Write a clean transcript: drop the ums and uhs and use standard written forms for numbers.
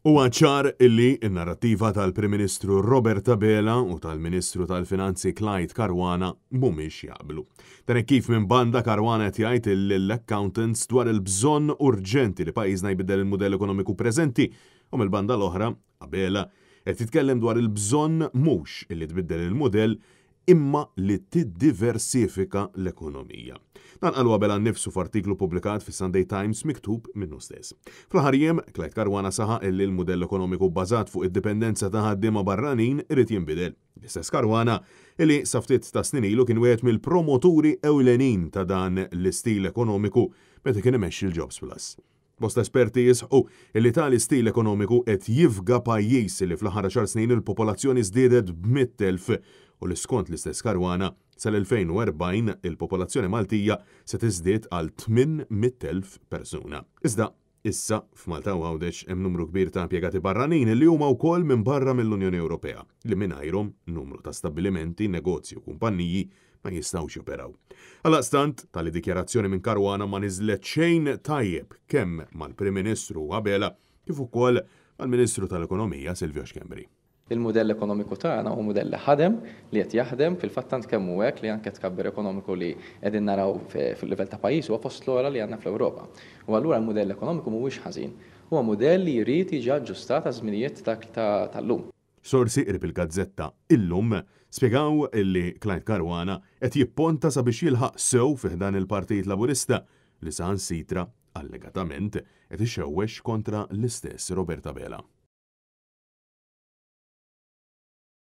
Huwa ċar illi n-narrattiva tal-Prim Ministru Robert Abela u tal-Ministru tal-Finanzi Clyde Caruana mhumiex jaqblu. Dan hekk kif minn banda Caruana qed jgħid lill-accountants dwar il-bżonn urġenti li pajjiżna jbiddel il-mudell ekonomiku preżenti u mill-banda l-oħra Abela qed jitkellem dwar il-bżonn mhux illi tbiddel il-mudell imma li tiddiversifika l-ekonomija. Dan qalu Abela nnifsu f'artiklu ppubblikat fis-Sunday Times miktub minnu stess. Fl-aħħar jiem, Clyde Caruana saħaq illi l-mudell ekonomiku bbażat fuq id-dipendenza ta' ħaddiema barranin irid jinbidel. L-istess Caruana illi sa ftit ta' snin ilu kien wieħed mill-promoturi ewlenin ta' dan l-istil ekonomiku meta kien imexxi l-Jobs Plus. Bosta esperti jisħqu li tali stil ekonomiku qed jifga pajjiż li fl-aħħar għaxar snin il-popolazzjoni żdiedet b'100,000 u li skont l-istess Caruana, sal-2040 il-popolazzjoni Maltija se tiżdied għal 800,000 persuna. Iżda, issa, f'Malta u Għawdex hemm numru kbir ta' impjegati barranin li huma wkoll minn barra mill-Unjoni Ewropea li mingħajrhom numru ta' stabbilimenti, negozji u kumpanniji ma jistgħux joperaw. Għaldaqstant, tali dikjarazzjoni minn Caruana ma niżlet xejn tajjeb kemm mal-Prim Ministru Abela kif ukoll mal-Ministru tal-Ekonomija Silvio Schembri. Il-mudell ekonomiku tagħna hu mudell li ħadem, li qed jaħdem, fil-fatt tant kemm hu hekk li anke t-tkabbir ekonomiku li qegħdin naraw fil-livell ta' pajjiż huwa fost l-ogħla li għandna fl-Ewropa. U allura l-mudell ekonomiku mhuwiex ħażin. Huwa mudell li jrid jiġi aġġustat għaż-żminijiet tal-lum. Sorsi qrib il-gazzetta Illum spjegaw li Clyde Caruana qed jipponta sabiex jilħaq sew fi ħdan il-Partit Laburista li saħansitra, allegatament, qed ixewwex kontra l-istess Robert Abela.